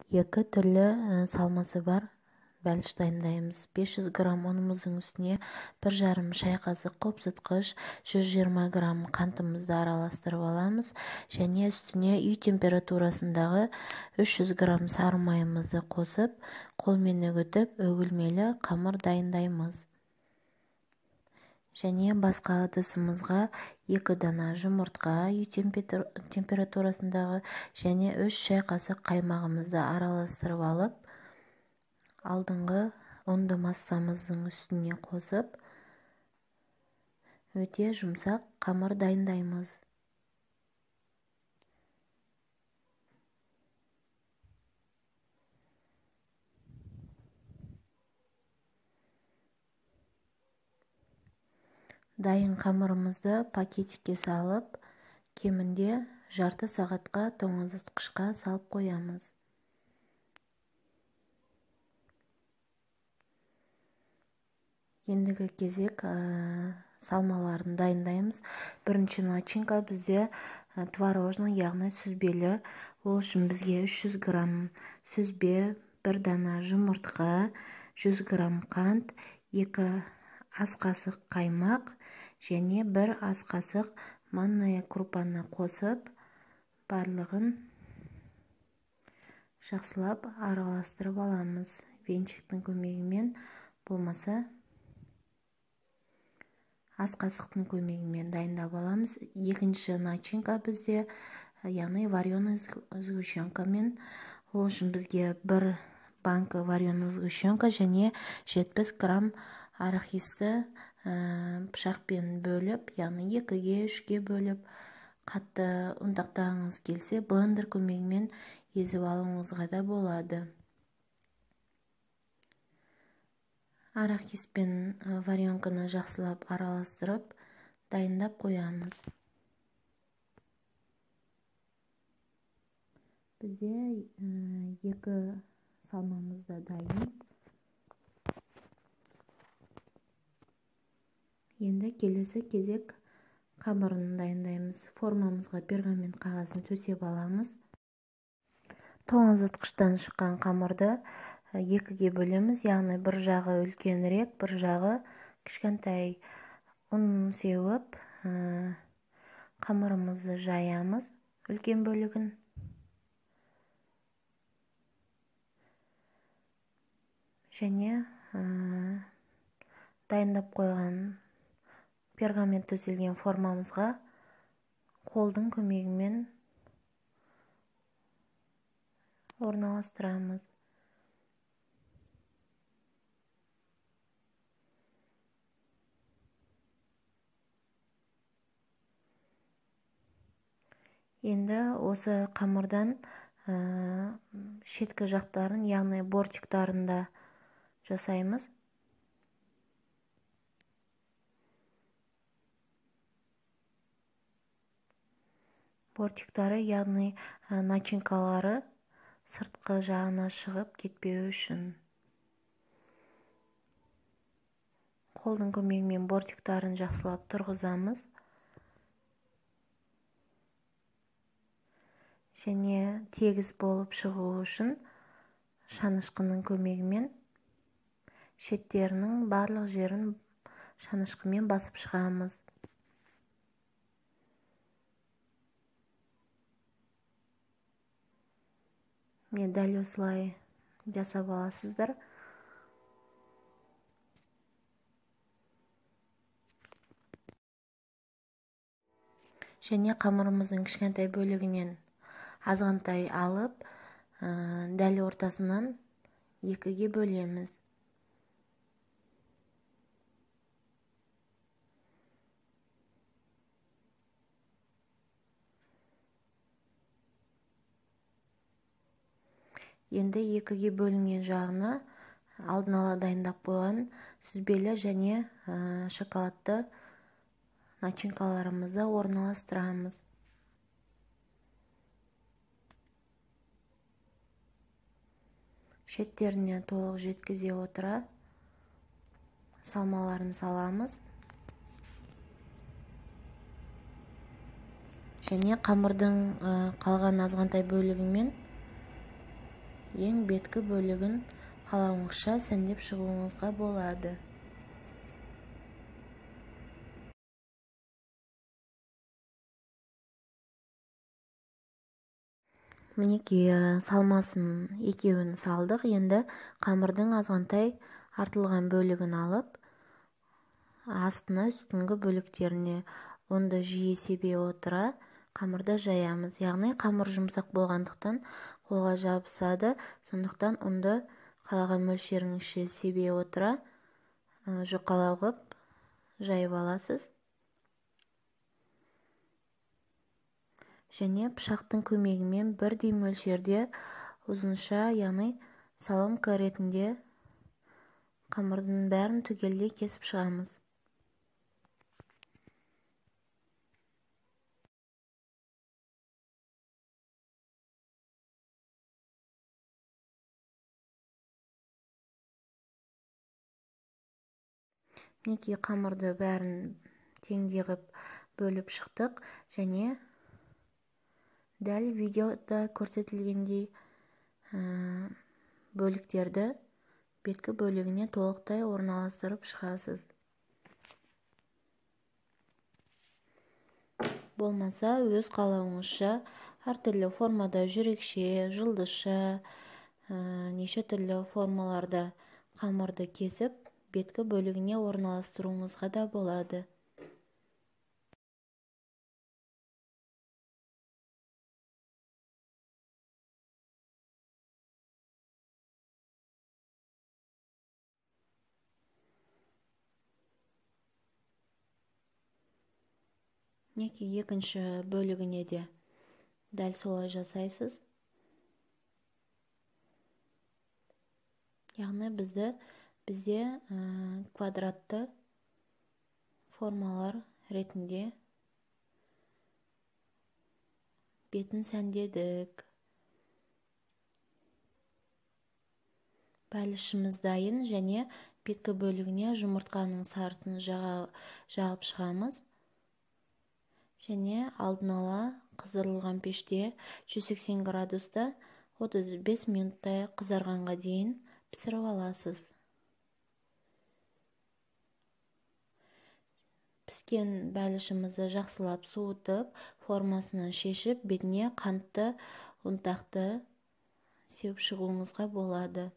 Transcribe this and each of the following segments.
Екі түрлі салмасы бар бәліш дайындаймыз. 500 грамм ұнымыздың үстіне 1,5 шай қасық қопсытқыш, 120 грамм қантымызды араластырып аламыз және үстіне үй температурасындағы 300 грамм сары майымызды қосып, қолмен үгітіп, үгілмелі қамыр дайындаймыз. Және басқа ыдысымызға 2 дана жұмыртқа үй температурасындағы және 3 шай қасық қаймағымызды араластырып алып, алдыңғы ұнды массамыздың үстіне қосып, өте жұмсақ қамыр дайындаймыз. Дайын қамырымызды пакетикке салып, кемінде жарты сағатқа тоңазытқышқа салып қоямыз. Ендігі кезек салмаларын дайындаймыз. Бірінші начинка бізде творожный, яғни сүзбелі. Ол үшін бізге 300 грамм сүзбе, 1 дана жұмыртқа, 100 грамм қант, 2 ас қасық қаймақ және 1 ас қасық манная крупаны қосып, барлығын жақсылап араластырып аламыз. Венчиктің көмегімен, болмаса ас қасықтың көмегімен дайындап аламыз. Екінші начинка бізде, яғни вареный сгущенкамен. Ол үшін бізге 1 банка вареный сгущенка және 70 грамм арахисті пышақпен бөліп, яғни 2-ге, 3-ге бөліп, қатты ұнтақтағыңыз келсе, блендер көмегімен езіп алуыңызға да болады. Арахис пен варенканы жақсылап араластырып, дайындап қоямыз. Бізде 2 салмамыз да дайын. Енді келесі кезек қамырын дайындаймыз. Формамызға пергамент қағазын төсеп аламыз. Тоңазытқыштан шыққан қамырды 2-ге бөлеміз, яғни бір жағы үлкенірек, бір жағы кішкентай. Ұн сеуіп, қамырымызды жаямыз, үлкен бөлігін. Және дайындап қойған пергамент төселген формамызға қолдың көмегімен орналастырамыз. Енді осы қамырдан шеткі жақтарын, яғни бортиктарын да жасаймыз. Бортиктары, яғни начинкалары сыртқы жағына шығып кетпеу үшін. Қолдың көмегімен бортиктарын жақсылап тұрғызамыз. Және тегіс болып шығу үшін шанышқының көмегімен шеттерінің барлық жерін шанышқымен басып шығамыз. Міне дәл осылай жасап аласыздар. Және қамырымыздың кішкентай бөлігінен азғантай алып, дәл ортасынан 2-ге бөлеміз. Енді 2-ге бөлінген жағына алдын ала дайындап қойған сүзбелі және шоколадты начинкаларымызды орналастырамыз. Шеттеріне толық жеткізе отыра салмаларын саламыз. Және қамырдың қалған азғантай бөлігімен Ең беткі бөлігін қалауыңызша сәндеп шығуыңызға болады. Мінекей, салмасын екеуін салдық. Енді қамырдың азғантай артылған бөлігін алып, астына үстіңгі бөліктеріне ұнды жиі себе отыра қамырды жаямыз. Яғни қамыр жұмсақ болғандықтан қолға жабысады, сондықтан ұнды қалаған мөлшеріңізше себе отыра жұқалау қып жайып аласыз. Және пышақтың көмегімен бірдей мөлшерде ұзынша, яғни соломка ретінде қамырдың бәрін түгелдей кесіп шығамыз. Мінекей, қамырды бәрін теңдей қып бөліп шықтық және дәл видеода көрсетілгендей бөліктерді беткі бөлігіне толықтай орналастырып шығасыз. Болмаса өз қалауыңызша әртүрлі формада жүрекше, жұлдызша, неше түрлі формаларда қамырды кесіп беткі бөлігіне орналастыруыңызға да болады. Мінекей, екінші бөлігіне де дәл солай жасайсыз. Яғни бізде квадратты формалар ретінде бетін сәндедік. Бәлішіміз дайын және беткі бөлігіне жұмыртқаның сарысын жағып шығамыз. Және алдын ала қыздырылған пеште 180 градуста 35 минуттай қызарғанға дейін пісіріп аласыз. Піскен бәлішімізді жақсылап суытып, формасынан шешіп, бетіне қантты, ұнтақты сеуіп шығуыңызға болады.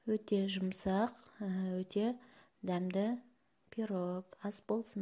Өте жұмсақ, өте дәмді пирог. Ас болсын.